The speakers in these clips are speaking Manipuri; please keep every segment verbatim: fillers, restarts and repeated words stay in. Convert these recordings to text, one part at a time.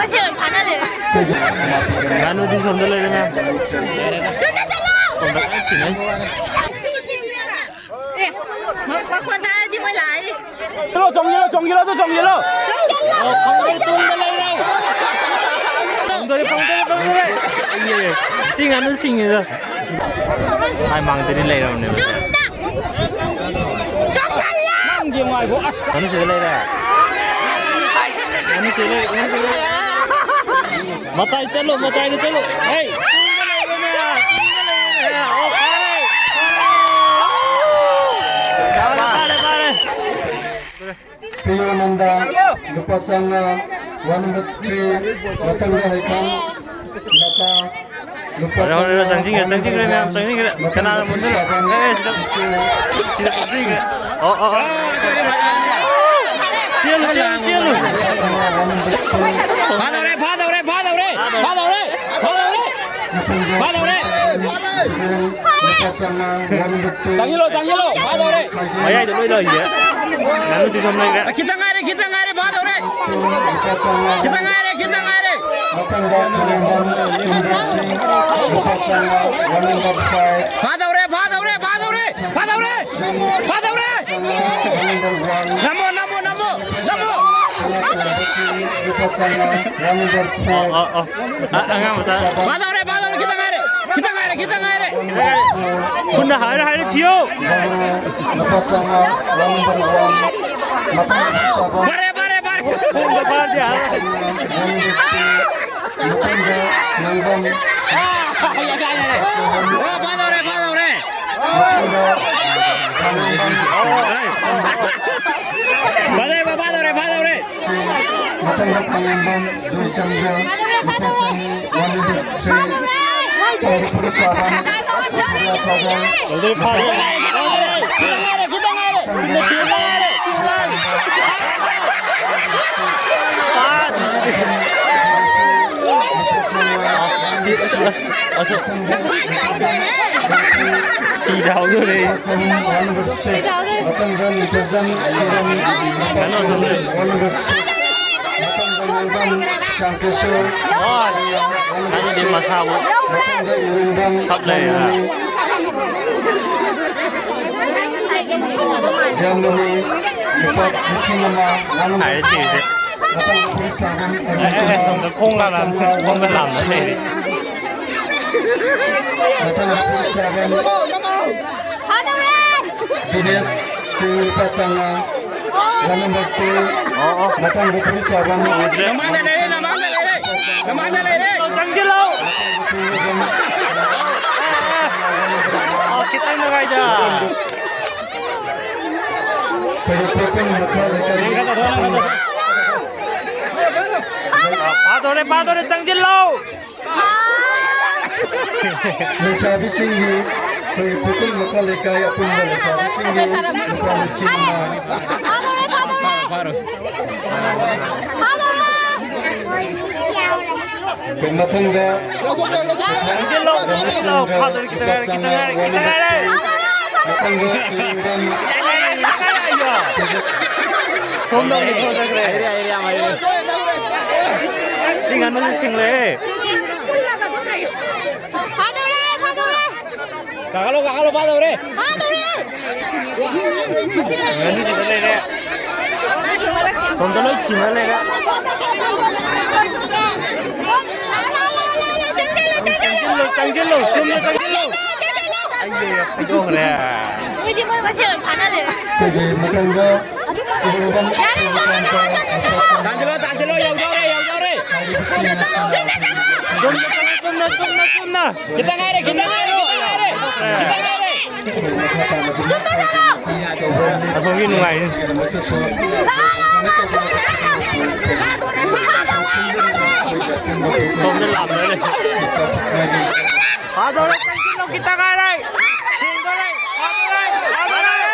ꯑꯁꯤ ꯑꯣꯏꯅ ꯐꯥꯅ ꯂꯩꯔꯦ꯫ ꯉꯥꯅꯨꯗꯤ ꯁꯣꯝꯗ ꯂꯩꯔꯦ, ꯃꯌꯥꯝ꯫ ꯆꯨꯝꯅ ꯆꯠꯂꯣ! ꯁꯣꯝꯗ ꯀꯟꯅ ꯁꯤꯟꯅꯩ꯫ ꯑꯦ, ꯃ-, ꯃꯈꯣꯟ ꯇꯥꯔꯗꯤ ꯃꯣꯏ ꯂꯥꯛꯑꯅꯤ꯫ ꯆꯠꯂꯣ, ꯆꯣꯡꯁꯤꯜꯂꯣ, ꯆꯣꯡꯁꯤꯜꯂꯣ, ꯑꯗꯨ ꯆꯣꯡꯁꯤꯜꯂꯣ꯫ ꯆꯣꯡꯁꯤꯜꯂꯣ! ꯑꯣ, ꯐꯪꯗꯣꯔꯦ, ꯇꯨꯡꯗ ꯂꯩꯔꯦ꯫ ꯐꯪꯗꯣꯔꯦ, ꯐꯪꯗꯣꯔꯦ, ꯐꯪꯗꯣꯔꯦ꯫ ꯑꯩꯌꯦ, ꯁꯤ ꯉꯥꯅꯨ ꯁꯤꯡꯉꯤꯗ꯫ ꯃꯥꯏ ꯃꯥꯡꯗꯗꯤ ꯂꯩꯔꯕꯅꯦꯕ꯫ ꯆꯨꯝꯅ! ꯆꯣꯡꯁꯤꯜꯂꯣ! ꯅꯪ ꯌꯦꯡꯉꯣ ꯍꯥꯏꯕꯣ, ꯑꯁ꯫ ꯉꯥꯅꯨ ꯁꯤꯗ ꯂꯩꯔꯦ꯫ ꯉꯥꯅꯨ ꯁꯤꯗ ꯂꯩꯔꯦ, ꯉꯥꯅꯨ ꯁꯤꯗ ꯂꯩꯔꯦ꯫ ꯃꯇꯥꯏ ꯆꯠꯂꯣ, ꯃꯇꯥꯏꯗ ꯆꯠꯂꯣ꯫ ꯍꯦ, ꯇꯨꯡꯗ ꯂꯩꯔꯣꯅꯦ, ꯇꯨꯡꯗ ꯂꯩꯔꯣꯅꯦ꯫ ꯑꯣ, ꯐꯥꯔꯦ꯫ ꯐꯥꯔꯦ, ꯐꯥꯔꯦ, ꯐꯥꯔꯦ꯫ ꯄ꯭ꯔꯤꯌꯣꯅꯟꯗ, ꯂꯨꯄꯥ ꯆꯥꯝꯃꯉꯥ, ꯋꯥꯟ ꯍꯟꯗ꯭ꯔꯦꯠ ꯊ꯭ꯔꯤ, ꯃꯊꯪꯗ ꯍꯩꯈꯥꯡ ꯂꯇꯥ, ꯂꯨꯄꯥ ꯍꯣꯔꯦꯟ, ꯍꯣꯔꯦꯟ, ꯆꯥꯝꯃꯉꯥ, ꯆꯪꯁꯤꯟꯈ꯭ꯔꯦ, ꯆꯪꯁꯤꯟꯈ꯭ꯔꯦ, ꯃꯌꯥꯝ ꯆꯪꯁꯤꯟꯈ꯭ꯔꯦ꯫ ꯀꯅꯥꯅ ꯃꯨꯟꯗꯣꯏꯅꯣ? ꯑꯦ, ꯑꯦ, ꯁꯤꯗ, ꯁꯤꯗ ꯆꯪꯁꯤꯟꯈ꯭ꯔꯦ꯫ ꯑꯣ, ꯑꯣ, ꯑꯣ꯫ ꯆꯦꯜꯂꯨ, ꯆꯦꯜꯂꯨ, ꯆꯦꯜꯂꯨ꯫ ꯐꯥꯗꯧꯔꯦ, ꯐꯥꯗꯧꯔꯦ, ꯐꯥꯗꯧꯔꯦ, ꯐꯥꯗꯧꯔꯦ, ꯐꯥꯗꯧꯔꯦ, ꯐꯥꯗꯧꯔꯦ꯫ ꯆꯪꯁꯤꯜꯂꯣ, ꯆꯪꯁꯤꯜꯂꯣ, ꯐꯥꯗꯧꯔꯦ꯫ ꯃꯌꯥꯏꯗ ꯂꯣꯏ ꯂꯩꯌꯦ꯫ ꯉꯥꯅꯨꯗꯤ ꯁꯣꯝ ꯂꯩꯔꯦ꯫ ꯈꯤꯇꯪ ꯉꯥꯏꯔꯦ, ꯈꯤꯇꯪ ꯉꯥꯏꯔꯦ, ꯐꯥꯗꯧꯔꯦ꯫ ꯈꯤꯇꯪ ꯉꯥꯏꯔꯦ, ꯈꯤꯇꯪ ꯉꯥꯏꯔꯦ꯫ ꯐꯥꯗꯧꯔꯦ, ꯐꯥꯗꯧꯔꯦ, ꯐꯥꯗꯧꯔꯦ, ꯐꯥꯗꯧꯔꯦ, ꯐꯥꯗꯧꯔꯦ꯫ ꯅꯝꯃꯣ, ꯅꯝꯃꯣ, ꯅꯝꯃꯣ, ꯅꯝꯃꯣ꯫ ꯑꯣ, ꯑꯣ, ꯑꯣ꯫ ꯑ-, ꯑꯉꯥꯡ ꯃꯆꯥ꯫ ꯐꯥꯗꯧꯔꯦ, ꯐꯥꯗꯧꯔꯦ, ꯈꯤꯇꯪ ꯉꯥꯏꯔꯦ, ꯈꯤꯇꯪ ꯉꯥꯏꯔꯦ, ꯈꯤꯇꯪ ꯉꯥꯏꯔꯦ꯫ ꯈꯨꯠꯅ ꯍꯥꯏꯔ ꯍꯥꯏꯔ ꯊꯤꯌꯣ꯫ ꯂꯨꯄꯥ ꯆꯥꯝꯃꯉꯥ, ꯋꯥꯟ ꯍꯟꯗ꯭ꯔꯦꯠ ꯋꯥꯟ꯫ ꯃꯊꯪ ꯐꯔꯦ, ꯐꯔꯦ, ꯐꯔꯦ꯫ ꯈꯣꯡꯗ ꯐꯥꯔꯗꯤ ꯌꯥꯔꯣꯏ꯫ ꯃꯊꯪꯗ ꯉꯥꯡꯐꯝ꯫ ꯑ, ꯌꯥꯔꯦ, ꯌꯥꯔꯦ, ꯌꯥꯔꯦ꯫ ꯑ, ꯐꯥꯗꯧꯔꯦ, ꯐꯥꯗꯧꯔꯦ꯫ ꯃꯊꯪꯗ ꯉꯥꯡꯐꯝ꯫ ꯐꯥꯗꯧꯔꯦ, ꯐꯥꯗꯧꯔꯦ, ꯐꯥꯗꯧꯔꯦ꯫ ꯃꯊꯪꯗ ꯈꯥꯉꯦꯝꯕꯝ ꯖꯣꯏꯆꯟꯗ꯭ꯔ, ꯐꯥꯗꯧꯔꯦ, ꯐꯥꯗꯧꯔꯦ꯫ ꯂꯨꯄꯥ ꯆꯅꯤ, ꯋꯥꯟ ꯍꯟꯗ꯭ꯔꯦꯠ ꯊ꯭ꯔꯤ꯫ ꯐꯥꯗꯧꯔꯦ, ꯐꯥꯗꯧꯔꯦ꯫ ꯇꯧꯗꯣꯏ ꯐꯥꯔꯦ꯫ ꯐꯥꯗꯧꯔꯦ, ꯈꯤꯇꯪ ꯉꯥꯏꯔꯦ, ꯈꯤꯇꯪ ꯉꯥꯏꯔꯦ꯫ ꯈꯤꯇꯪ ꯊꯤꯕ ꯉꯥꯏꯔꯦ꯫ ꯑꯁ, ꯑꯁ, ꯑꯁ꯫ ꯐꯤꯗ ꯍꯧꯗꯣꯔꯦ꯫ ꯀꯩꯗꯧꯗꯣꯏꯅꯣ? ꯀꯩꯅꯣ ꯁꯣꯝꯗ꯫ ꯆꯥꯡꯀꯦꯁꯣꯔ꯫ ꯍꯣꯏ꯫ ꯑꯗꯨꯗꯤ ꯃꯁꯥꯕꯨ ꯃꯊꯪꯗ ꯏꯔꯦꯡꯕꯝ ꯈꯞ ꯂꯩꯔꯦ꯫ ꯌꯥꯝꯕꯅꯤ꯫ ꯌꯥꯝꯕꯅꯤ꯫ ꯂꯨꯄꯥ ꯂꯤꯁꯤꯡ ꯑꯃ꯫ ꯍꯥꯏꯔꯦ ꯊꯤꯔꯤꯁꯦ꯫ ꯃꯊꯪꯗ ꯄꯨꯂꯤꯁ ꯁꯥꯔꯖꯦꯟ ꯑꯦ, ꯑꯦ, ꯑꯦ, ꯁꯣꯝꯗ ꯈꯣꯡꯒ ꯂꯥꯝ-, ꯈꯣꯡꯒ ꯂꯥꯝꯅ ꯂꯩꯔꯦ꯫ ꯃꯊꯪꯗ ꯄꯨꯂꯤꯁ ꯁꯥꯔꯖꯦꯟ ꯐꯥꯗꯧꯔꯦ! ꯗꯤꯅꯦꯁ ꯁꯤꯡ ꯂꯨꯄꯥ ꯆꯥꯝꯃꯉꯥ꯫ One number two. ꯑꯣ, ꯑꯣ꯫ ꯃꯊꯪꯗ ꯄꯨꯂꯤꯁ ꯁꯥꯔꯖꯦꯟ ꯎꯗ꯭ꯔꯦ꯫ ꯅꯃꯥꯡꯗ ꯂꯩꯔꯦ, ꯅꯃꯥꯡꯗ ꯂꯩꯔꯦ, ꯅꯃꯥꯡꯗ ꯂꯩꯔꯦ꯫ ꯆꯪꯁꯤꯜꯂꯣ꯫ ꯑꯣ, ꯈꯤꯇꯪ ꯅꯨꯡꯉꯥꯏꯗ꯫ ꯐꯥꯗꯣꯔꯦ, ꯐꯥꯗꯣꯔꯦ, ꯆꯪꯁꯤꯜꯂꯣ꯫ ꯂꯩꯁꯥꯕꯤꯁꯤꯡꯒꯤ, ꯑꯩꯈꯣꯏ ꯄꯨꯈ꯭ꯔꯤꯃꯨꯛꯀ ꯂꯩꯀꯥꯏ ꯑꯄꯨꯟꯕ ꯂꯩꯁꯥꯕꯤꯁꯤꯡꯒꯤ ꯂꯨꯄꯥ ꯂꯤꯁꯤꯡ ꯑꯃ꯫ ꯐꯥꯗꯧꯔꯦ, ꯐꯥꯗꯧꯔꯦ꯫ ꯐꯥꯗꯧꯔꯦ꯫ ꯑꯩꯈꯣꯏ ꯃꯊꯪꯗ ꯆꯪꯁꯤꯜꯂꯣ, ꯆꯪꯁꯤꯜꯂꯣ꯫ ꯐꯥꯗꯧꯔꯦ, ꯈꯤꯇꯪ ꯉꯥꯏꯔꯦ, ꯈꯤꯇꯪ ꯉꯥꯏꯔꯦ, ꯈꯤꯇꯪ ꯉꯥꯏꯔꯦ꯫ ꯃꯊꯪꯗ ꯏꯔꯦꯡꯕꯝ꯫ ꯁꯣꯝꯗ ꯑꯃꯨꯛ ꯊꯣꯛꯂꯛꯈ꯭ꯔꯦ꯫ ꯍꯩꯔꯦ, ꯍꯩꯔꯦ, ꯌꯥꯝ ꯍꯩꯔꯦ꯫ ꯁꯤ ꯉꯥꯅꯨꯁꯦ ꯁꯤꯡꯂꯦ꯫ ꯐꯥꯗꯧꯔꯦ, ꯐꯥꯗꯧꯔꯦ꯫ ꯀꯥꯈꯠꯂꯣ, ꯀꯥꯈꯠꯂꯣ, ꯐꯥꯗꯧꯔꯦ꯫ ꯐꯥꯗꯧꯔꯦ꯫ ꯉꯥꯅꯨꯁꯤꯗ ꯂꯩꯔꯦ꯫ ꯁꯣꯝꯗ ꯂꯣꯏ ꯊꯤꯅ ꯂꯩꯔꯦ꯫ ꯆꯪꯁꯤꯜꯂꯣ, ꯆꯪꯁꯤꯜꯂꯣ, ꯆꯨꯝꯅ ꯆꯪꯁꯤꯜꯂꯣ꯫ ꯑꯩꯌꯦ, ꯐꯩꯗꯣꯛꯈ꯭ꯔꯦ꯫ ꯃꯣꯏꯗꯤ ꯃꯣꯏ ꯃꯁꯦꯜ ꯑꯣꯏꯅ ꯐꯥꯅ ꯂꯩꯔꯦ꯫ ꯑꯩꯈꯣꯏꯒꯤ ꯃꯊꯪꯗ ꯌꯥꯔꯦ, ꯆꯠꯂꯣ, ꯆꯠꯂꯣ, ꯆꯠꯂꯣ, ꯆꯠꯂꯣ꯫ ꯇꯥꯟꯁꯤꯜꯂꯣ, ꯇꯥꯟꯁꯤꯜꯂꯣ, ꯌꯧꯗꯧꯔꯦ, ꯌꯧꯗꯧꯔꯦ꯫ ꯆꯨꯝꯅ ꯆꯠꯂꯣ꯫ ꯆꯨꯝꯅ, ꯆꯨꯝꯅ, ꯆꯨꯝꯅ, ꯆꯨꯝꯅ, ꯆꯨꯝꯅ꯫ ꯈꯤꯇꯪ ꯉꯥꯏꯔꯦ, ꯈꯤꯇꯪ ꯉꯥꯏꯔꯦ, ꯈꯤꯇꯪ ꯉꯥꯏꯔꯦ, ꯈꯤꯇꯪ ꯉꯥꯏꯔꯦ꯫ ꯆꯨꯝꯅ ꯆꯠꯂꯣ꯫ ꯑꯁꯣꯝꯒꯤ ꯅꯨꯡꯉꯥꯏꯔꯤ꯫ ꯂꯥꯛꯑꯣ, ꯂꯥꯛꯑꯣ, ꯂꯥꯛꯑꯣ, ꯆꯨꯝꯅ ꯆꯠꯂꯣ꯫ ꯐꯥꯗꯧꯔꯦ, ꯐꯥꯗꯧꯔꯦ, ꯐꯥꯗꯧꯔꯦ꯫ ꯁꯣꯝꯗ ꯂꯥꯛꯑꯝꯗꯣꯏꯅꯦ꯫ ꯐꯥꯗꯧꯔꯦ, ꯆꯪꯁꯤꯜꯂꯣ, ꯈꯤꯇꯪ ꯉꯥꯏꯔꯦ꯫ ꯊꯦꯡꯗꯣꯔꯦ, ꯐꯥꯗꯧꯔꯦ, ꯐꯥꯗꯧꯔꯦ꯫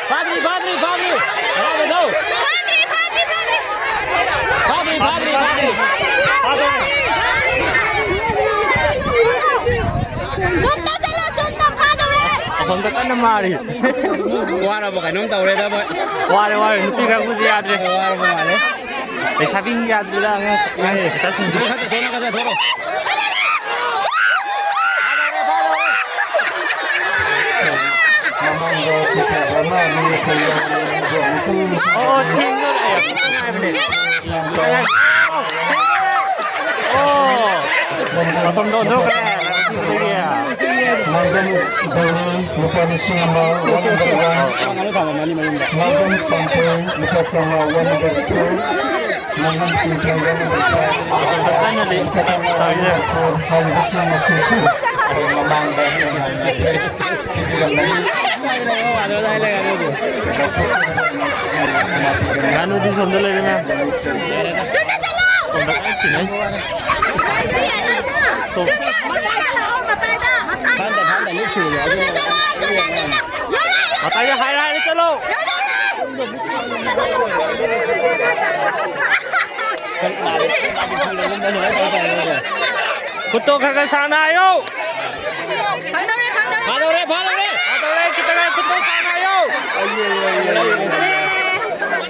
ꯐꯥꯗ꯭ꯔꯤ, ꯐꯥꯗ꯭ꯔꯤ, ꯐꯥꯗ꯭ꯔꯤ꯫ ꯐꯥꯗ꯭ꯔꯤ, ꯐꯥꯗ꯭ꯔꯤ, ꯐꯥꯗ꯭ꯔꯤ꯫ ꯐꯥꯗ꯭ꯔꯤ, ꯐꯥꯗ꯭ꯔꯤ, ꯐꯥꯗ꯭ꯔꯤ꯫ ꯆꯨꯝꯅ ꯆꯠꯂꯣ, ꯆꯨꯝꯅ ꯐꯥꯗꯧꯔꯦ꯫ ꯑꯁꯣꯝꯗ ꯀꯟꯅ ꯃꯥꯔꯤ꯫ ꯋꯥꯔꯕ ꯀꯩꯅꯣꯝ ꯇꯧꯔꯦꯗ ꯃꯣꯏ꯫ ꯋꯥꯔꯦ, ꯋꯥꯔꯦ꯫ ꯅꯨꯄꯤ ꯀꯥꯡꯕꯨꯁꯦ ꯌꯥꯗ꯭ꯔꯦ꯫ ꯋꯥꯔꯕ ꯃꯥꯜꯂꯦ꯫ ꯂꯩꯁꯥꯕꯤ ꯌꯥꯗ꯭ꯔꯦꯗ, ꯑꯉꯥꯡ, ꯑꯉꯥꯡꯁꯤꯡ ꯃꯆꯥꯁꯤꯡꯁꯦ꯫ ꯑꯣ, ꯊꯦꯡꯅ ꯂꯥꯛꯑꯦ꯫ ꯑꯣ, ꯑꯁꯣꯝꯗ ꯑꯣꯟꯊꯣꯛꯈ꯭ꯔꯦ꯫ ꯃꯥꯡꯕꯝ ꯗꯧꯔꯤ ꯂꯨꯄꯥ ꯂꯤꯁꯤꯡ ꯑꯃ, one hundred one꯫ ꯃꯥꯡꯕꯝ ꯄꯥꯟꯊꯣꯏ ꯂꯨꯄꯥ ꯆꯥꯝꯃꯉꯥ, one hundred two꯫ ꯃꯥꯡꯕꯝ ꯆꯤꯡꯊꯣꯏ one hundred five꯫ ꯀꯟꯅ ꯂꯩ ꯇꯧꯔꯤꯁꯦ꯫ ꯍꯥꯏꯔꯤꯕꯁꯤꯡ ꯑꯁꯤꯁꯨ ꯑꯩꯈꯣꯏ ꯃꯃꯥꯡꯗ ꯄꯤꯕꯤꯔꯝꯕꯅꯤ꯫ ꯉꯥꯅꯨꯗꯤ ꯁꯣꯝꯗ ꯂꯩꯔꯦ, ꯃꯌꯥꯝ꯫ ꯁꯣꯝꯗ ꯀꯟꯅ ꯊꯤꯟꯅꯩ꯫ ꯁꯣꯝ-, ꯃꯇꯥꯏꯗ ꯍꯥꯏꯔ ꯍꯥꯏꯔ ꯆꯠꯂꯣ꯫ ꯈꯨꯠꯇꯣ ꯈꯔ ꯈꯔ ꯁꯥꯡꯅ ꯍꯥꯏꯌꯣ꯫ ꯐꯥꯗꯧꯔꯦ, ꯐꯥꯗꯧꯔꯦ꯫ ꯐꯥꯗꯧꯔꯦ, ꯐꯥꯗꯧꯔꯦ꯫ ꯐꯥꯗꯧꯔꯦ, ꯈꯤꯇꯪ ꯉꯥꯏ, ꯈꯨꯠꯇꯣ ꯁꯥꯡꯅ ꯍꯥꯏꯌꯣ꯫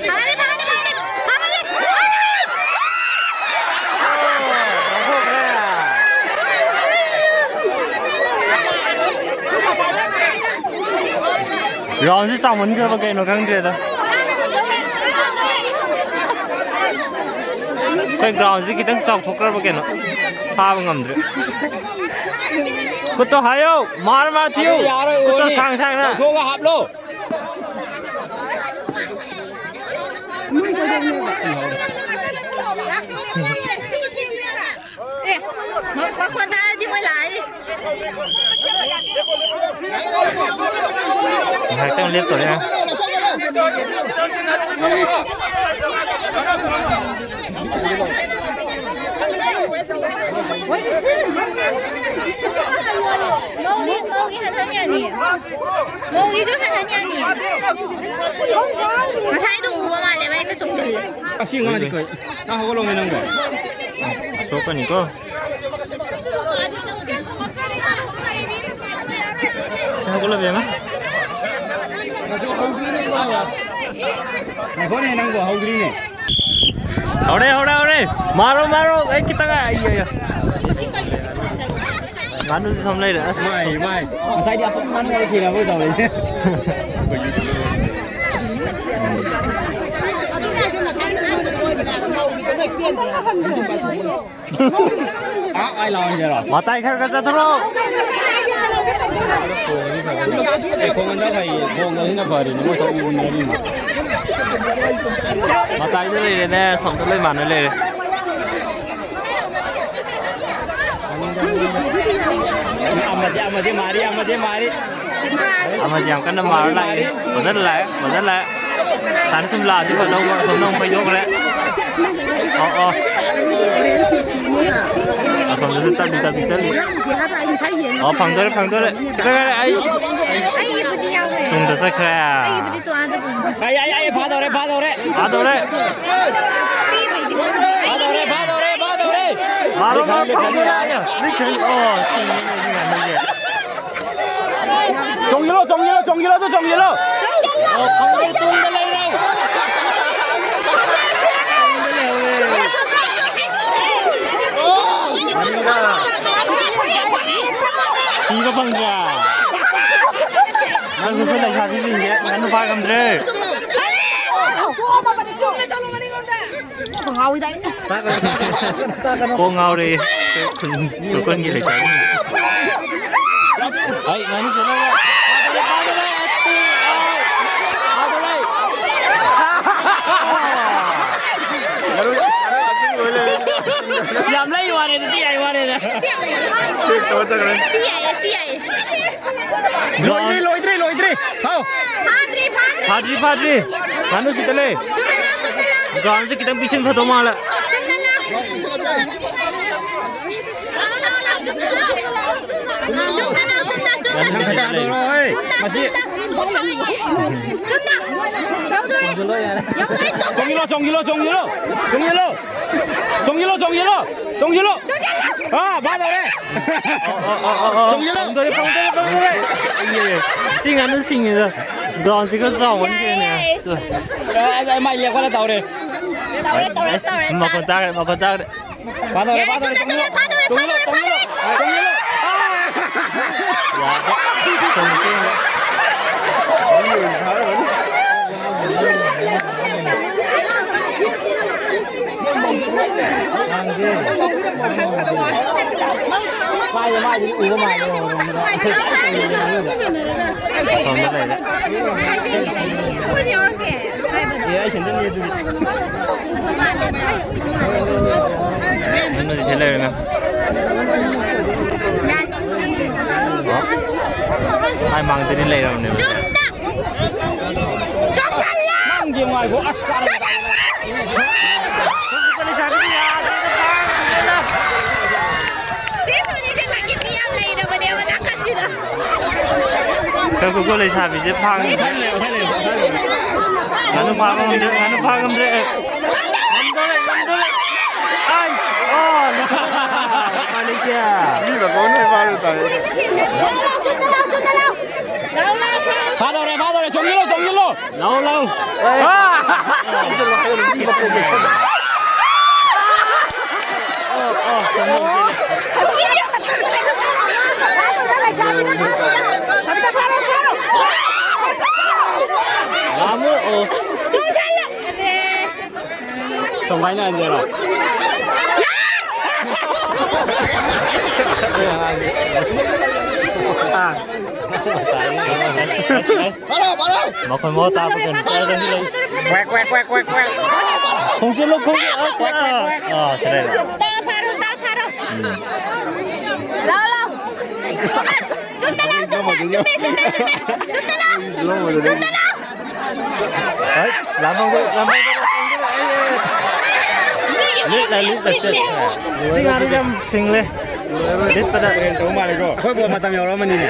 ꯐꯥꯔꯦ, ꯐꯥꯔꯦ, ꯐꯥꯔꯦ, ꯐꯥꯔꯦ꯫ ꯒ꯭ꯔꯥꯎꯟꯁꯦ ꯆꯥꯎꯃꯟꯈ꯭ꯔꯕ ꯀꯩꯅꯣ ꯈꯪꯗ꯭ꯔꯦꯗ꯫ ꯑꯩꯈꯣꯏ ꯒ꯭ꯔꯥꯎꯟꯁꯦ ꯈꯤꯇꯪ ꯆꯥꯎꯊꯣꯛꯈ꯭ꯔꯕ ꯀꯩꯅꯣ꯫ ꯐꯥꯕ ꯉꯝꯗ꯭ꯔꯦ꯫ ꯈꯨꯠꯇꯣ ꯍꯥꯏꯌꯣ, ꯃꯥꯔ ꯃꯥꯔ ꯊꯤꯌꯨ꯫ ꯑꯗꯨ ꯌꯥꯔꯣꯏ, ꯈꯨꯠꯇꯣ ꯑꯣꯏꯅꯤ꯫ ꯁꯥꯡ ꯁꯥꯡꯅ꯫ ꯂꯧꯊꯣꯛꯑꯒ ꯍꯥꯞꯂꯣ꯫ ꯑꯦ, ꯃ-, ꯃꯈꯣꯟ ꯇꯥꯔꯗꯤ ꯃꯣꯏ ꯂꯥꯛꯑꯅꯤ꯫ ꯉꯥꯏꯍꯥꯛꯇꯪ ꯂꯦꯞꯇꯣꯔꯦ꯫ ꯃꯧꯒꯤ, ꯃꯧꯒꯤ ꯍꯟꯍꯟ ꯌꯥꯅꯤ꯫ ꯃꯧꯒꯤꯁꯨ ꯍꯟꯍꯟ ꯌꯥꯅꯤ꯫ ꯉꯁꯥꯏꯗꯣ ꯎꯕ ꯃꯥꯜꯂꯦꯕ, ꯍꯦꯛꯇ ꯆꯣꯡꯁꯤꯜꯂꯦ꯫ ꯑꯁꯤ ꯑꯉꯥꯡꯁꯤ ꯀꯩ? ꯅꯪ ꯍꯧꯒꯠꯂꯣꯃꯦ ꯅꯪꯕꯣ꯫ ꯁꯣꯛꯀꯅꯤꯀꯣ꯫ ꯁꯤ ꯍꯧꯒꯠꯂꯣ, ꯕꯦꯝꯃ꯫ ꯉꯥꯏꯈꯣꯅꯦ, ꯅꯪꯕꯨ ꯍꯧꯗ꯭ꯔꯤꯅꯦ꯫ ꯍꯧꯔꯦ, ꯍꯧꯔꯦ, ꯍꯧꯔꯦ꯫ ꯃꯥꯔꯣ, ꯃꯥꯔꯣ꯫ ꯑꯩ ꯈꯤꯇꯪ ꯉꯥꯏ-, ꯑꯩ, ꯑꯩ, ꯑꯩ꯫ ꯉꯥꯅꯨꯁꯨ ꯁꯣꯝ ꯂꯩꯔꯦ꯫ ꯑꯁ꯫ ꯃꯥꯏ, ꯃꯥꯏ꯫ ꯉꯁꯥꯏꯗꯤ ꯑꯄꯣꯛꯄ ꯉꯥꯅꯨ ꯋꯥꯔꯤ ꯊꯤꯔꯕꯣꯏ ꯇꯧꯔꯤꯅꯦ꯫ ꯑꯥ, ꯑꯥꯏ ꯂꯥꯎꯔꯁꯤꯔꯣ? ꯃꯇꯥꯏ ꯈꯔ ꯈꯔ ꯆꯠꯊꯣꯔꯛꯑꯣ꯫ ꯑꯦ, ꯈꯣꯡ ꯍꯟꯗꯛ ꯐꯩꯌꯦ꯫ ꯈꯣꯡ ꯑꯁꯤꯅ ꯐꯔꯤꯅꯦ꯫ ꯃꯣꯏ ꯊꯣꯛ ꯎꯅꯔꯤꯅꯦ꯫ ꯃꯇꯥꯏꯗ ꯂꯩꯔꯦꯅꯦ꯫ ꯁꯣꯝꯗ ꯂꯣꯏ ꯃꯥꯟꯅ ꯂꯩꯔꯦ꯫ ꯑꯃꯗꯤ, ꯑꯃꯗꯤ ꯃꯥꯔꯤ, ꯑꯃꯗꯤ ꯃꯥꯔꯤ꯫ ꯑꯃꯁꯦ ꯌꯥꯝ ꯀꯟꯅ ꯃꯥꯔ ꯂꯥꯛꯏ꯫ ꯐꯖꯅ ꯂꯥꯛꯑꯦ, ꯐꯖꯅ ꯂꯥꯛꯑꯦ꯫ ꯁꯥꯏꯅ ꯁꯨꯝ ꯂꯥꯛꯑꯗꯤ ꯐꯗꯧꯕ, ꯑꯁꯣꯝꯗ ꯑꯃꯨꯛ ꯐꯩꯗꯣꯛꯈ꯭ꯔꯦ꯫ ꯑꯣ, ꯑꯣ꯫ ꯑꯁꯣꯝꯗꯁꯨ ꯇꯞꯂꯤ ꯇꯞꯂꯤ ꯆꯠꯂꯤ꯫ ꯑꯣ, ꯐꯪꯗꯣꯔꯦ, ꯐꯪꯗꯣꯔꯦ꯫ ꯈꯤꯇꯪ ꯉꯥꯏꯔꯦ, ꯑꯩ ꯑꯩꯒꯤꯕꯨꯗꯤ ꯌꯥꯎꯋꯦ꯫ ꯇꯨꯡꯗ ꯆꯠꯈ꯭ꯔꯦ꯫ ꯑꯩꯒꯤꯕꯨꯗꯤ ꯇꯣꯉꯥꯟꯅ ꯄꯨꯕꯅꯦ꯫ ꯑꯩ, ꯑꯩ, ꯑꯩ, ꯐꯥꯗꯧꯔꯦ, ꯐꯥꯗꯧꯔꯦ꯫ ꯐꯥꯗꯧꯔꯦ꯫ ꯐꯥꯗꯧꯔꯦ, ꯐꯥꯗꯧꯔꯦ, ꯐꯥꯗꯧꯔꯦ꯫ ꯃꯥꯔꯣ, ꯃꯥꯔꯣ, ꯐꯥꯗꯧꯔꯦ꯫ ꯃꯤ ꯈꯪ-, ꯑꯣ, ꯁꯤꯡꯉꯤꯅꯦ, ꯁꯤ ꯉꯥꯅꯨꯁꯦ꯫ ꯆꯣꯡꯁꯤꯜꯂꯣ, ꯆꯣꯡꯁꯤꯜꯂꯣ, ꯆꯣꯡꯁꯤꯜꯂꯣ, ꯑꯗꯨ ꯆꯣꯡꯁꯤꯜꯂꯣ꯫ ꯑꯣ, ꯐꯪꯗ꯭ꯔꯦ, ꯇꯨꯡꯗ ꯂꯩꯔꯦ꯫ ꯇꯨꯡꯗ ꯂꯩꯍꯧꯔꯦ꯫ ꯃꯅꯤꯡꯗ꯫ ꯊꯤꯕ ꯐꯪꯗ꯭ꯔꯦ꯫ ꯅꯪꯁꯨ ꯑꯩꯈꯣꯏ ꯂꯩꯁꯥꯕꯤꯁꯤꯡꯁꯦ ꯉꯥꯅꯨ ꯐꯥ ꯉꯝꯗ꯭ꯔꯦ꯫ ꯀꯣꯛ ꯉꯥꯎꯔꯦ꯫ ꯈꯨꯟ-, ꯈꯨꯔꯀꯟꯒꯤ ꯂꯩꯁꯥꯕꯤ꯫ ꯍꯩ, ꯉꯥꯅꯨ ꯆꯦꯜꯍꯧꯔꯦ꯫ ꯐꯥꯗꯣꯔꯦ, ꯐꯥꯗꯣꯔꯦ꯫ ꯐꯥꯗꯣꯔꯦ꯫ ꯌꯥꯝ ꯂꯩ ꯋꯥꯔꯦ ꯑꯗꯨꯗꯤ, ꯌꯥꯏ ꯋꯥꯔꯦꯗ꯫ ꯁꯤ ꯌꯥꯏꯌꯦ, ꯁꯤ ꯌꯥꯏꯌꯦ꯫ ꯂꯣꯏꯗ꯭ꯔꯤ, ꯂꯣꯏꯗ꯭ꯔꯤ, ꯂꯣꯏꯗ꯭ꯔꯤ꯫ ꯍꯥꯎ꯫ ꯐꯥꯗ꯭ꯔꯤ, ꯐꯥꯗ꯭ꯔꯤ꯫ ꯐꯥꯗ꯭ꯔꯤ, ꯐꯥꯗ꯭ꯔꯤ꯫ ꯉꯥꯅꯨ ꯁꯤꯗ ꯂꯩ꯫ ꯆꯨꯝꯅ ꯂꯥꯎ, ꯆꯨꯝꯅ ꯂꯥꯎ, ꯆꯨꯝꯅ ꯒ꯭ꯔꯥꯎꯟꯁꯦ ꯈꯤꯇꯪ ꯄꯤꯛꯁꯤꯟ ꯐꯗꯧ ꯃꯥꯜꯂꯦ꯫ ꯆꯨꯝꯅ ꯂꯥꯎ꯫ ꯆꯨꯝꯅ ꯂꯥꯎ, ꯆꯨꯝꯅ ꯂꯥꯎ, ꯆꯨꯝꯅ ꯂꯥꯎ꯫ ꯆꯨꯝꯅ, ꯆꯨꯝꯅ, ꯆꯨꯝꯅ, ꯆꯨꯝꯅ꯫ ꯃꯁꯤ꯫ ꯆꯨꯝꯅ, ꯆꯨꯝꯅ꯫ ꯌꯧꯗꯣꯔꯦ꯫ ꯌꯧꯗꯣꯔꯦ꯫ ꯆꯣꯡꯁꯤꯜꯂꯣ, ꯆꯣꯡꯁꯤꯜꯂꯣ, ꯆꯣꯡꯁꯤꯜꯂꯣ꯫ ꯆꯣꯡꯁꯤꯜꯂꯣ꯫ ꯆꯣꯡꯁꯤꯜꯂꯣ, ꯆꯣꯡꯁꯤꯜꯂꯣ, ꯆꯣꯡꯁꯤꯜꯂꯣ꯫ ꯆꯣꯡꯁꯤꯜꯂꯣ꯫ ꯑꯥ, ꯐꯥꯗꯧꯔꯦ꯫ ꯑꯣ, ꯑꯣ, ꯑꯣ, ꯑꯣ, ꯑꯣ꯫ ꯆꯣꯡꯁꯤꯜꯂꯣ꯫ ꯐꯪꯗꯣꯔꯦ, ꯐꯪꯗꯣꯔꯦ, ꯐꯪꯗꯣꯔꯦ꯫ ꯑꯦ, ꯁꯤ ꯉꯥꯅꯨ ꯁꯤꯡꯉꯤꯗ꯫ ꯒ꯭ꯔꯥꯎꯟꯁꯤꯒ ꯆꯥꯎꯃꯟꯈ꯭ꯔꯦꯅꯦ꯫ ꯌꯥꯏꯌꯦ꯫ ꯑꯦ, ꯑꯦ, ꯃꯥꯏ ꯂꯦꯞꯈꯠꯂ ꯇꯧꯔꯦ꯫ ꯇꯧꯔꯦ, ꯇꯧꯔꯦ, ꯑꯁ, ꯇꯧꯔꯦ, ꯃꯈꯣꯟ ꯇꯥꯔꯦ꯫ ꯇꯥꯈ꯭ꯔꯦ, ꯃꯈꯣꯟ ꯇꯥꯈ꯭ꯔꯦ꯫ ꯐꯥꯗꯧꯔꯦ, ꯌꯥꯔꯦ, ꯐꯥꯗꯧꯔꯦ, ꯆꯨꯝꯅ, ꯆꯨꯝꯅ, ꯆꯨꯝꯅ꯫ ꯐꯥꯗꯧꯔꯦ, ꯐꯥꯗꯧꯔꯦ, ꯐꯥꯗꯧꯔꯦ꯫ ꯌꯥꯗꯦ꯫ ꯆꯨꯝꯅ, ꯆꯨꯝꯅ꯫ ꯄꯥꯏꯕ ꯃꯥꯏꯗꯨꯗꯤ ꯎꯕ ꯃꯥꯜꯂꯦ꯫ ꯑꯁꯣꯝꯗ ꯂꯩꯔꯦ꯫ ꯑꯦ, ꯑꯩ ꯁꯦꯟꯗꯜ ꯂꯩ ꯑꯗꯨꯗꯤ꯫ ꯁꯦꯟꯗꯜ ꯁꯤ ꯂꯩꯔꯦ, ꯃꯦꯝ꯫ ꯑꯣ꯫ ꯃꯥꯏ ꯃꯥꯡꯗꯗꯤ ꯂꯩꯔꯕꯅꯦꯕ꯫ ꯅꯪꯁꯦ ꯉꯥꯏꯈꯣ, ꯑꯁ, ꯀꯥꯟꯅꯗꯦ꯫ ꯆꯦ ꯁꯣꯅꯤꯁꯦ ꯂꯥꯛꯀꯤꯗꯤ ꯌꯥꯝ ꯂꯩꯔꯕꯅꯦꯕ ꯅꯥꯀꯟꯁꯤꯗ꯫ ꯉꯥꯏꯈꯣꯀꯣ, ꯂꯩꯁꯥꯕꯤꯁꯦ ꯐꯥ ꯉꯝꯗ꯭ꯔꯦ꯫ ꯉꯥꯅꯨ ꯐꯥ ꯉꯝꯗ꯭ꯔꯦ, ꯉꯥꯅꯨ ꯐꯥ ꯉꯝꯗ꯭ꯔꯦ꯫ ꯉꯝꯗꯔꯦ, ꯉꯝꯗꯔꯦ꯫ ꯑꯥꯏ! ꯑꯣ, ꯂꯨꯊꯣꯛꯈ꯭ꯔꯦ꯫ ꯎꯄꯥꯏ ꯂꯩꯇꯦ꯫ ꯃꯤ ꯃꯀꯣꯟ ꯂꯣꯏ ꯐꯥꯔꯨ ꯇꯥꯔꯦ꯫ ꯐꯥꯗꯧꯔꯦ, ꯐꯥꯗꯧꯔꯦ, ꯆꯣꯡꯁꯤꯜꯂꯣ, ꯆꯣꯡꯁꯤꯜꯂꯣ꯫ ꯂꯥꯎ, ꯂꯥꯎ꯫ ꯑꯥ! ꯑꯣ, ꯑꯣ, ꯆꯣꯡꯁꯤꯜꯂꯦ꯫ ꯂꯥꯝꯃꯣ, ꯑꯣ꯫ ꯀꯃꯥꯏꯅ ꯍꯟꯖꯔꯣ? ꯑꯥ꯫ ꯃꯈꯣꯟ ꯃꯈꯣꯟ ꯇꯥꯔꯛꯄ ꯀꯩꯅꯣ? ꯆꯠꯂ ꯆꯪꯁꯤꯜꯂꯛꯏ꯫ Quack, quack, quack, quack, quack. ꯈꯣꯡꯖꯤꯜꯂꯨ, ꯈꯣꯡꯖꯤꯜꯂꯨ꯫ ꯑꯥ, ꯁꯤꯗ ꯂꯩꯔꯦ꯫ ꯇꯥ ꯐꯥꯔꯣ, ꯇꯥ ꯐꯥꯔꯣ꯫ ꯎꯝ꯫ ꯂꯥꯎ, ꯂꯥꯎ꯫ ꯆꯨꯝꯅ ꯂꯥꯎ, ꯆꯨꯝꯅ꯫ ꯆꯨꯝꯃꯦ, ꯆꯨꯝꯃꯦ, ꯆꯨꯝꯃꯦ꯫ ꯆꯨꯝꯅ ꯂꯥꯎ꯫ ꯆꯨꯝꯅ ꯂꯥꯎ꯫ ꯍꯩ, ꯂꯥꯝꯍꯧꯗꯦ, ꯂꯥꯝꯍꯧꯗꯦ, ꯂꯥꯝꯍꯧꯗꯦ꯫ ꯂꯤꯠꯂ, ꯂꯤꯠꯂ ꯆꯠꯈ꯭ꯔꯦ꯫ ꯁꯤ ꯉꯥꯗꯨ ꯌꯥꯝ ꯁꯤꯡꯂꯦ꯫ ꯂꯤꯠꯄꯗ꯫ ꯇ꯭ꯔꯦꯟ ꯇꯧ ꯃꯥꯜꯂꯦꯀꯣ꯫ ꯑꯩꯈꯣꯏ ꯕꯣꯜ ꯃꯇꯝ ꯌꯧꯔꯛꯑꯃꯅꯤꯅꯦ꯫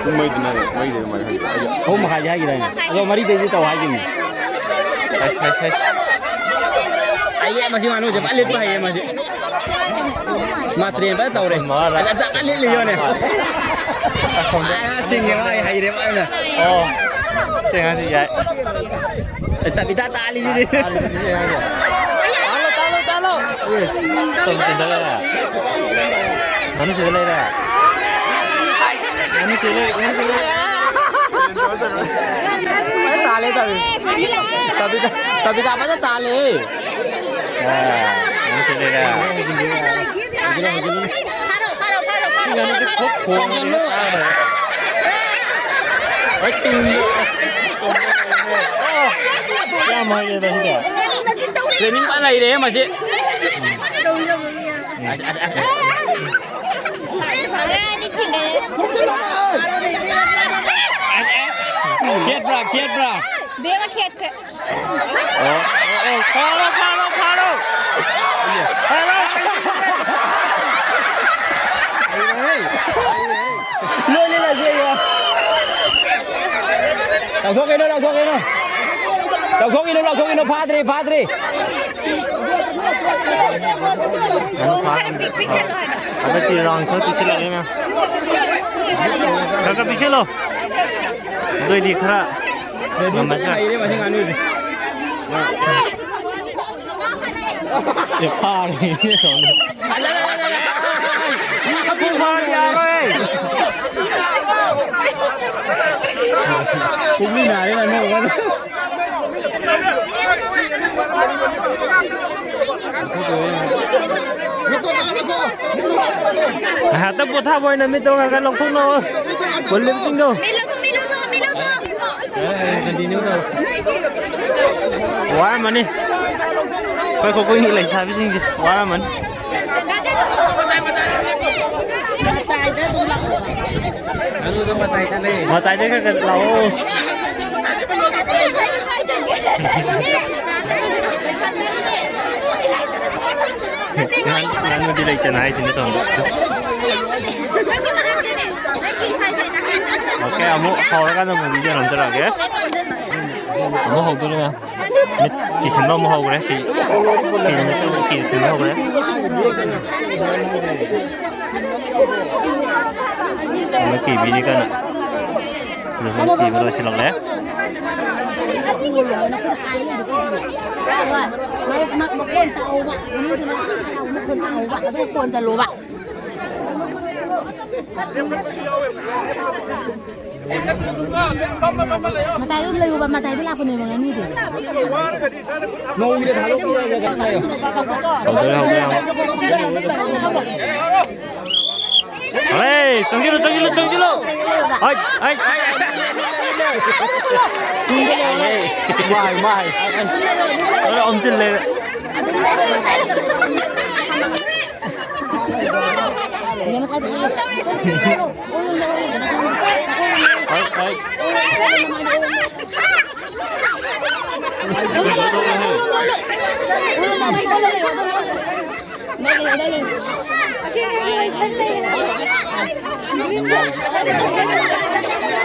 ꯄꯨꯡ ꯃꯔꯤꯗꯅꯦ, ꯃꯔꯤꯗꯩ ꯑꯗꯨꯃꯥꯏꯅ ꯍꯧꯖꯤꯛ꯫ ꯑꯍꯨꯝ ꯃꯈꯥꯏꯗꯤ ꯍꯥꯏꯈꯤꯗꯥꯏꯅꯦ? ꯑꯗꯣ ꯃꯔꯤꯗꯩꯗꯤ ꯇꯧ ꯍꯥꯏꯈꯤꯕꯅꯦ꯫ ꯍꯩꯁ, ꯍꯩꯁ, ꯍꯩꯁ꯫ ꯑꯩꯌꯦ, ꯃꯁꯤ ꯉꯥꯅꯨꯁꯦ ꯐꯖꯅ ꯂꯤꯠꯄ ꯍꯩꯌꯦ ꯃꯁꯤ꯫ ꯃꯥ ꯇ꯭ꯔꯦꯟ ꯐꯖꯅ ꯇꯧꯔꯦ꯫ ꯃꯥꯔꯥ꯫ ꯐꯖꯅ ꯂꯤꯠꯂꯤ ꯌꯣꯅꯦ꯫ ꯑꯁꯣꯝꯗ꯫ ꯑꯥ, ꯁꯤꯡꯉꯦ ꯃꯥ, ꯍꯩꯔꯦ ꯃꯥ ꯑꯣꯏꯅ꯫ ꯑꯣ꯫ ꯁꯤ ꯑꯉꯥꯡꯁꯤ ꯌꯥꯏ꯫ ꯑꯦ, ꯇꯞ ꯏꯇꯥ ꯇꯥꯜꯂꯤꯁꯤꯗꯤ꯫ ꯇꯥꯜꯂꯤꯁꯤꯗꯤ ꯁꯤ ꯑꯉꯥꯡꯁꯤ꯫ ꯇꯥꯜꯂꯣ, ꯇꯥꯜꯂꯣ, ꯇꯥꯜꯂꯣ꯫ ꯎꯏ, ꯁꯣꯝ ꯆꯦꯟꯁꯤꯜꯂꯒ꯫ ꯉꯥꯅꯨ ꯁꯤꯗ ꯂꯩꯔꯦ꯫ ꯉꯥꯅꯨ ꯁꯤꯗ ꯂꯩꯔꯦ, ꯉꯥꯅꯨ ꯁꯤꯗ ꯂꯩꯔꯦ꯫ ꯐꯖꯅ ꯇꯥꯜꯂꯦ, ꯇꯥꯜꯂꯦ꯫ ꯇꯞ ꯏꯇꯥ, ꯇꯞ ꯏꯇꯥ ꯐꯖꯅ ꯇꯥꯜꯂꯦ꯫ ꯑꯥ, ꯉꯥꯅꯨ ꯁꯤꯗ ꯂꯩꯔꯦ꯫ ꯐꯥꯔꯣ, ꯐꯥꯔꯣ, ꯐꯥꯔꯣ, ꯐꯥꯔꯣ, ꯁꯤ ꯉꯥꯅꯨꯁꯦ ꯐꯥꯔꯣ, ꯈꯣꯛ ꯈꯣꯡꯕꯅꯤꯅ ꯇꯥꯗꯕ꯫ ꯍꯣꯏ, ꯇꯨꯡꯗ꯫ ꯑꯣ, ꯌꯥꯝ ꯍꯩꯔꯦꯗ ꯁꯤꯗꯤ꯫ ꯇ꯭ꯔꯦꯅꯤꯡ ꯐꯅ ꯂꯩꯔꯦꯍꯦ ꯃꯁꯤ꯫ ꯈꯦꯠꯄ꯭ꯔꯥ, ꯈꯦꯠꯄ꯭ꯔꯥ? ꯕꯦꯝꯃ ꯈꯦꯠꯈ꯭ꯔꯦ꯫ ꯑꯣ, ꯑꯣ, ꯑꯣ, ꯐꯥꯔꯣ, ꯐꯥꯔꯣ, ꯐꯥꯔꯣ꯫ ꯐꯥꯔꯣ꯫ ꯂꯣꯏ, ꯂꯣꯏ, ꯂꯣꯏ, ꯂꯣꯏ꯫ ꯂꯧꯊꯣꯛꯈꯤꯅꯨ, ꯂꯧꯊꯣꯛꯈꯤꯅꯨ꯫ ꯂꯧꯊꯣꯛꯈꯤꯅꯨ, ꯂꯧꯊꯣꯛꯈꯤꯅꯨ, ꯐꯥꯗ꯭ꯔꯤ, ꯐꯥꯗ꯭ꯔꯤ꯫ ꯈꯔ ꯄꯤꯛ-, ꯄꯤꯛꯁꯜꯂꯣ ꯍꯥꯏꯕ꯫ ꯍꯟꯗꯛꯇꯤ ꯔꯥꯎꯟ ꯈꯔ ꯄꯤꯛꯁꯜꯂꯛꯑꯦ ꯃꯌꯥꯝ꯫ ꯈꯔ ꯈꯔ ꯄꯤꯛꯁꯜꯂꯣ꯫ ꯑꯗꯨꯑꯣꯏꯗꯤ ꯈꯔ ꯉꯝꯃꯁꯨ ꯌꯥꯏ꯫ ꯑꯦ, ꯐꯥꯔꯦ, ꯁꯣꯝꯗ꯫ ꯃꯄꯨ ꯐꯥꯔꯗꯤ ꯌꯥꯔꯣꯏ꯫ ꯄꯨꯛꯂꯤ ꯅꯥꯔꯦ, ꯅꯪ ꯅꯣꯛꯑꯒ꯫ ꯉꯥꯏꯍꯥꯛꯇꯪ ꯄꯣꯊꯥꯕ ꯑꯣꯏꯅ ꯃꯤꯠꯇꯣ ꯈꯔ ꯈꯔ ꯂꯧꯊꯣꯛꯅꯧ꯫ ꯄꯨꯜꯂꯤꯕꯁꯤꯡꯗꯣ꯫ ꯃꯤ ꯂꯧꯊꯣꯛ, ꯃꯤ ꯂꯧꯊꯣꯛ, ꯃꯤ ꯂꯧꯊꯣꯛ꯫ ꯋꯥꯔꯝꯃꯅꯤ꯫ ꯑꯩꯈꯣꯏ ꯈꯣꯡꯀꯨꯏꯒꯤ ꯂꯩꯁꯥꯕꯤꯁꯤꯡꯁꯦ ꯋꯥꯔꯝꯃꯅꯤ꯫ ꯃꯇꯥꯏꯗ ꯑꯗꯨꯝ ꯂꯥꯛꯑꯣ꯫ ꯃꯇꯥꯏꯗ ꯈꯔ ꯈꯔ ꯂꯥꯛꯑꯣ꯫ ꯉꯥꯡ-, ꯉꯥꯡꯕꯗꯤ ꯂꯩꯇꯅ ꯍꯥꯏꯁꯤꯅꯦ ꯁꯣꯝꯗ꯫ ꯑꯣꯀꯦ, ꯑꯃꯨꯛ ꯍꯧꯔꯀꯥꯟꯗ ꯑꯃꯨꯛ ꯚꯤꯗꯤꯑꯣ ꯅꯝꯖꯔꯛꯑꯒꯦ꯫ ꯑꯃꯨꯛ ꯍꯧꯗꯣꯔꯦ ꯃꯌꯥꯝ꯫ ꯃꯤꯠ ꯀꯤꯁꯤꯟꯕ ꯑꯃꯨꯛ ꯍꯧꯈ꯭ꯔꯦ꯫ ꯀꯤ-, ꯀꯤ-, ꯀꯤꯁꯤꯟꯕ ꯍꯧꯈ꯭ꯔꯦ꯫ ꯑꯃꯨꯛ ꯀꯤꯕꯤꯔꯤ ꯀꯟꯅ꯫ ꯁꯤꯗꯁꯨ ꯊꯤꯕ ꯂꯣꯏꯁꯤꯜꯂꯛꯂꯦ꯫ ꯃꯈꯣꯟ ꯇꯥꯍꯧꯕ, ꯃꯅꯨꯡꯗꯨꯅ ꯃꯈꯣꯟ ꯇꯥꯍꯧꯕ, ꯑꯗꯨꯒ ꯀꯣꯟ ꯆꯜꯂꯣꯕ꯫ ꯃꯇꯥꯏꯗ ꯑꯗꯨꯝ ꯂꯩꯌꯣꯕ, ꯃꯇꯥꯏꯗ ꯂꯥꯛꯄꯅꯦꯕ ꯉꯥꯅꯨꯗꯤ꯫ ꯍꯧꯗꯣꯔꯦ, ꯍꯧꯗꯣꯔꯦ꯫ ꯍꯣꯏ, ꯆꯪꯁꯤꯜꯂꯨ, ꯆꯪꯁꯤꯜꯂꯨ, ꯆꯪꯁꯤꯜꯂꯨ꯫ ꯍꯣꯏ, ꯍꯣꯏ꯫ ꯇꯨꯡꯗ ꯂꯩꯔꯦ꯫ ꯃꯥꯏ, ꯃꯥꯏ꯫ ꯂꯣꯏ ꯑꯣꯝꯁꯤꯜ ꯂꯩꯔꯦ꯫ ꯍꯣꯏ, ꯍꯣꯏ꯫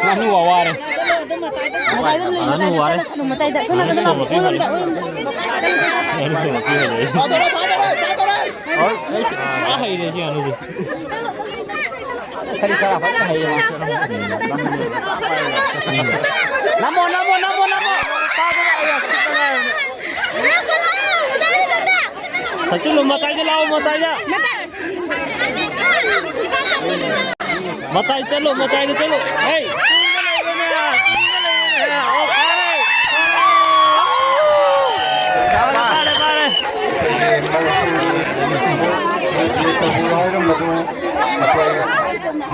ꯉꯥꯅꯨ ꯋꯥꯔꯦ꯫ ꯉꯥꯅꯨ ꯋꯥꯔꯦ꯫ ꯉꯥꯅꯨ ꯁꯣꯔ ꯃꯄꯤ ꯍꯣꯜꯂꯦ꯫ ꯉꯥꯅꯨ ꯁꯣꯔ ꯃꯄꯤ ꯍꯣꯜꯂꯦ꯫ ꯑꯩꯁ, ꯄꯨꯔꯥ ꯍꯩꯔꯦ ꯁꯤ ꯉꯥꯅꯨꯁꯦ꯫ ꯁꯔꯤ ꯁꯔꯥ ꯐꯖꯅ ꯍꯩꯌꯦ ꯃꯥ꯫ ꯅꯝꯃꯣ, ꯅꯝꯃꯣ, ꯅꯝꯃꯣ, ꯅꯝꯃꯣ꯫ ꯆꯠꯁꯤꯜꯂꯨ, ꯃꯇꯥꯏꯗ ꯂꯥꯛꯑꯣ, ꯃꯇꯥꯏꯗ꯫ ꯃꯇꯥꯏ ꯆꯠꯂꯣ, ꯃꯇꯥꯏꯗ ꯆꯠꯂꯣ꯫ ꯍꯦ! ꯇꯨꯡꯗ ꯂꯩꯕꯅꯦ, ꯇꯨꯡꯗ ꯂꯩꯕꯅꯦ꯫ ꯑꯣ, ꯐꯥꯔꯦ꯫ ꯐꯥꯔꯦ, ꯐꯥꯔꯦ, ꯐꯥꯔꯦ꯫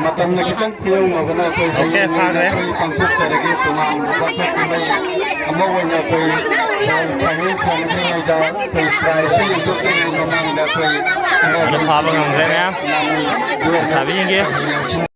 ꯃꯇꯝꯅ ꯈꯤꯇꯪ ꯈꯨꯌꯧꯅꯕꯅ ꯑꯩꯈꯣꯏ ꯑꯣꯀꯦ, ꯍꯌꯦꯡ ꯑꯣꯏꯅ ꯐꯥꯈ꯭ꯔꯦ꯫ ꯑꯩꯈꯣꯏ ꯄꯥꯡꯊꯣꯛꯆꯔꯒꯦ꯫ ꯇꯣꯉꯥꯟꯕ ꯄꯥꯡꯊꯣꯛ ꯀꯨꯝꯍꯩ ꯑꯃ ꯑꯣꯏꯅ ꯑꯩꯈꯣꯏ ꯕꯣꯜ ꯐꯥꯏꯅꯦꯜ ꯁꯥꯟꯅꯗ꯭ꯔꯤꯉꯩꯗ ꯑꯩꯈꯣꯏ ꯄ꯭ꯔꯥꯏꯖꯁꯨ ꯌꯦꯟꯊꯣꯛꯇ꯭ꯔꯤꯉꯩ ꯃꯃꯥꯡꯗ ꯑꯩꯈꯣꯏ ꯑꯗꯨ ꯐꯥꯕ ꯉꯝꯈ꯭ꯔꯦ ꯃꯌꯥꯝ꯫ ꯂꯩꯁꯥꯕꯤꯁꯤꯡꯒꯤ꯫